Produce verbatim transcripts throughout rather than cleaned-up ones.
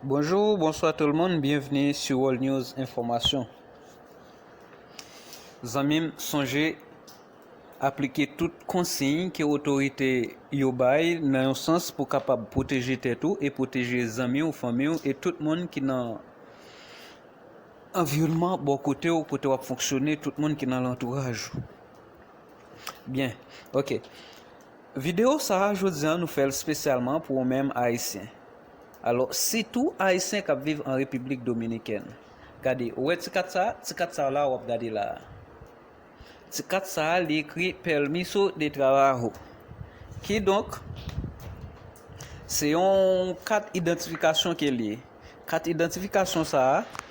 Bonjou, bonswa tout le monde, byenvni sou World News Enfòmasyon. Zanmi m, sonje aplike tout konsiy ke otorite yo bay nan yon sans pou kapab pwoteje tèt ou e pwoteje zanmi w, fanmi w e tout moun ki nan anviwònman bò kote w, kote w ap fonksyone, tout moun ki nan lantouraj ou. Byen, ok. Videyo sa a, jodi a, nou fè l espesyalman pou ou menm Ayisyen. Alò, sitou Ayisyen k ap viv an Repiblik Dominikèn. Gade, ou wè ti kat sa a? Ti kat sa a la w ap gade la a. Ti kat sa a, li ekri Permiso de Trabajo. Kidonk, se yon kat idantifikasyon ke li ye. Kat idantifikasyon sa a,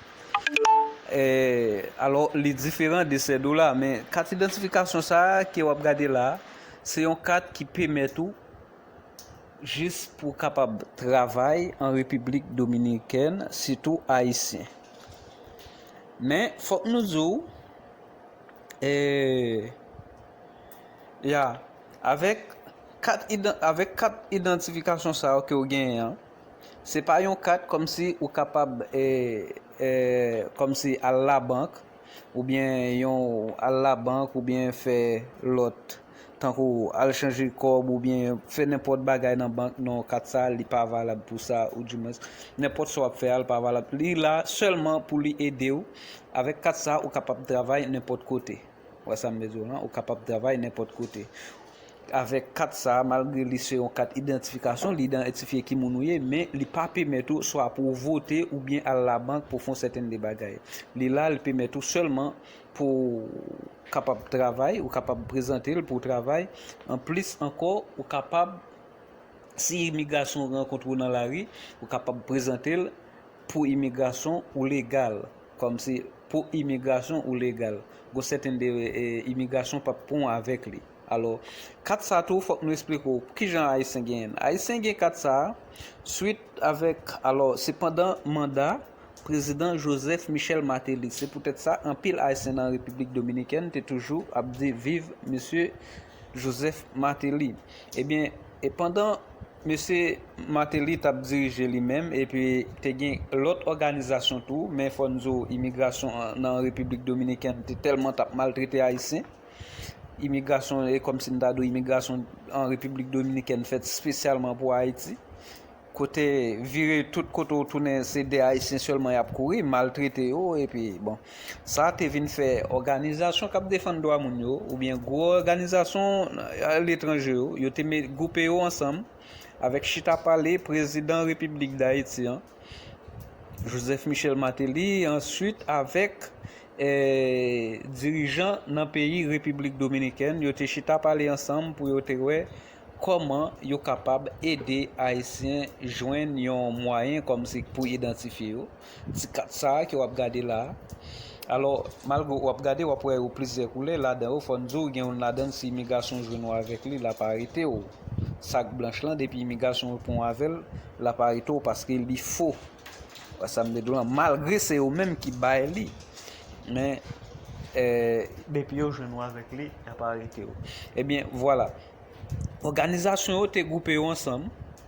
eh, alò, li diferan de sèd ou la, men kat idantifikasyon sa a ke w ap gade la a, se yon kat ki pèmèt ou jis pou w kapab travay an Repiblik Dominikèn, sitou Ayisyen. Men, fòk nou di w, eh, ya, avèk kat idan-, avèk kat idantifikasyon sa yo ke w genyen an, se pa yon kat kòmsi ou kapab, eh, eh, kòmsi al labank, oubyen yon al labank, oubyen fè lòt, tankou al chanje kòb, oubyen fè nenpòt bagay nan bank, non, kat sa a, li pa valab pou sa, oudimwens, nenpòt sa w ap fè a, li pa valab. Li la sèlman pou li ede w. Avèk kat sa a, ou kapab travay nenpòt kote. Ou wè sa m vle di w lan? Ou kapab travay nenpòt kote. Avèk kat sa a, malgre li se yon kat idantifikasyon, li idantifye ki moun ou ye, men li pa pèmèt ou swa pou w vote oubyen al labank pou fè yon sèten de bagay. Li la, li pèmèt ou sèlman pou w kapab travay, ou kapab prezante l pou w travay. Anplis ankò, ou kapab, si imigrasyon rankontre w nan lari, ou kapab prezante l pou imigrasyon ou legal, kòmsi pou imigrasyon ou legal. Gon sèten de, eh, imigrasyon p ap pran w avèk li. Alò, kat sa tou, fòk nou eksplike w kijan Ayisyen genyen l. Ayisyen gen kat sa a, swit avèk, alò, se pandan manda Prezidan Joseph Michel Martelly. Se poutèt sa, anpil Ayisyen nan Repiblik Dominikèn te toujou ap di, "Viv Mesye Joseph Martelly." Ebyen, e pandan Mesye Martelly t ap dirije li menm, epi te gen lòt òganizasyon tou, men fò n di w, imigrasyon an, nan Repiblik Dominikèn te tèlman t ap maltrete Ayisyen. Imigrasyon, e kòmsi m ta di w, imigrasyon an Repiblik Dominikèn fèt espesyalman pou Ayiti. Kote vire tout kote w tounen, se de Ayisyen sèlman y ap kouri, maltrete yo, epi, bon, sa te vin fè òganizasyon k ap defann dwa moun yo, oubyen gwo òganizasyon aletranje yo, yo te met, gwoupe yo ansanm avèk chita pale prezidan Repiblik Dayiti an, Joseph Michel Martelly, answit avèk, eh, dirijan nan peyi Repiblik Dominikèn, yo te chita pale ansanm pou yo te wè kòman yo kapab ede Ayisyen jwenn yon mwayen kòmsi pou idantifye yo. Ti kat sa a ke w ap gade la a. Alò, malgre w ap gade, w ap wè yo plizyè koulè ladan yo. Fò n di w, gen youn ladan l, si imigrasyon jwenn w avèk li, l ap arete w. Sak blanch lan, depi imigrasyon reponn w avè l, l ap arete w paske li fo. Wè sa m vle di w lan, malgre se yo menm ki bay li. Men, eh, depi yo jwenn w avèk li, y ap arete w. Ebyen, vwala. Òganizasyon yo te gwoupe yo ansanm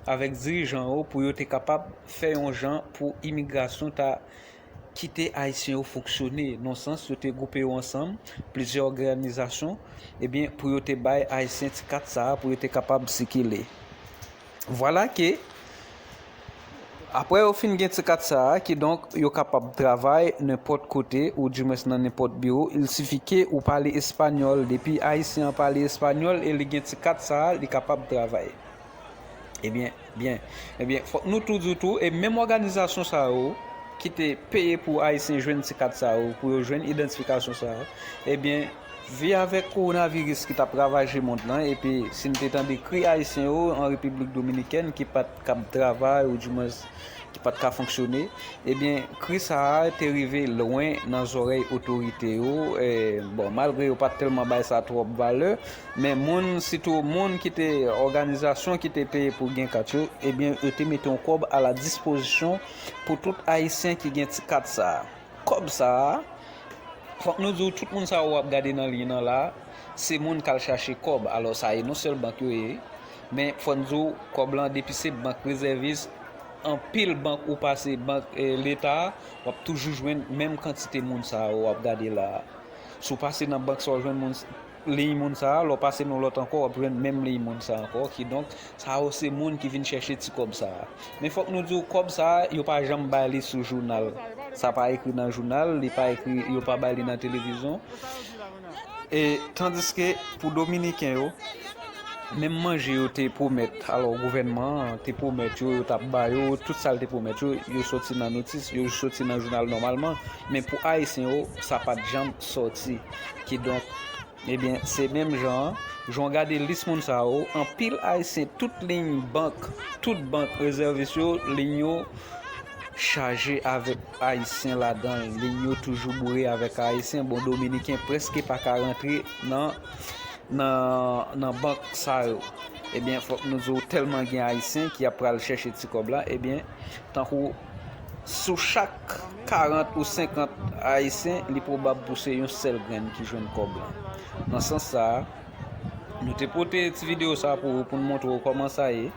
avèk dirijan yo pou yo te kapab fè yon jan pou imigrasyon ta kite Ayisyen yo fonksyone. Nan sans, yo te gwoupe yo ansanm, plizyè òganizasyon, ebyen, pou yo te bay Ayisyen ti kat sa a, pou yo te kapab sikile. Vwala ke, apre yo fin gen ti kat sa a, kidonk, yo kapab travay nenpòt kote, oudimwens nan nenpòt biwo. Il sifi ke ou pale espanyòl, depi Ayisyen an pale espanyòl e li gen ti kat sa a, li kapab travay. Ebyen, byen. Ebyen, fòk nou tou di w tou, e menm òganizasyon sa yo ki te peye pou Ayisyen jwenn ti kat sa yo, pou yo jwenn idantifikasyon sa yo, ebyen, vi avèk kowonaviris ki t ap ravaje mond lan, epi si n te tande kri Ayisyen yo an Repiblik Dominikèn ki pa t kab travay, oudimwens ki pa t ka fonksyone, ebyen, kri sa a te rive lwen nan zòrèy otorite yo. E, bon, malgre yo pa t tèlman bay sa twòp valè, men moun, sitou moun ki te, òganizasyon ki te peye pou gen kat yo, ebyen, yo te mete yon kòb a la dispozisyon pou tout Ayisyen ki gen ti kat sa a. Kòb sa a, fòk nou di w, tout moun sa yo w ap gade nan liy nan la, se moun k al chache kòb. Alò, sa e non sèl bank yo ye, men fò n di w, kòb lan, depi se bank rezèvis, Anpil bank ou pase, bank eh, leta a, w ap toujou jwenn menm kantite moun sa yo w ap gade la a. Si w pase nan bank sa w jwenn moun, liy moun sa a, lè w pase nan lòt ankò, w ap jwenn menm liy moun sa a ankò. Kidonk, sa yo se moun ki vin chèche ti kòb sa a. Men fòk nou di w, kòb sa a, yo pa janm bay li sou jounal. Sa pa ekri nan jounal, li pa ekri, yo pa bay li nan televizyon. E tandiske pou Dominiken yo, menm manje yo te pwomèt, alò gouvènman an te pwomèt yo, yo t ap ba yo, tout sa l te pwomèt yo, yo soti nan notis, yo soti nan jounal nòmalman. Men pou Ayisyen yo, sa pa t janm soti. Kidonk, ebyen, se menm jan an, jan w gade lis moun sa yo, anpil Ayisyen, tout liy bank, tout bank rezèvis yo, liy yo chaje avèk Ayisyen ladan l. Liy yo toujou boure avèk Ayisyen. Bon, Dominiken prèske pa ka rantre nan, nan, nan bank sa yo. Ebyen, fòk nou di w, tèlman gen Ayisyen ki ap pral chèche ti kòb la, ebyen, tankou sou chak karant ou senkant Ayisyen, li pwobab pou se yon sèl grenn ki jwenn kòb la. Nan sans sa a, nou te pote ti videyo sa pou, pou n montre w kòman sa ye.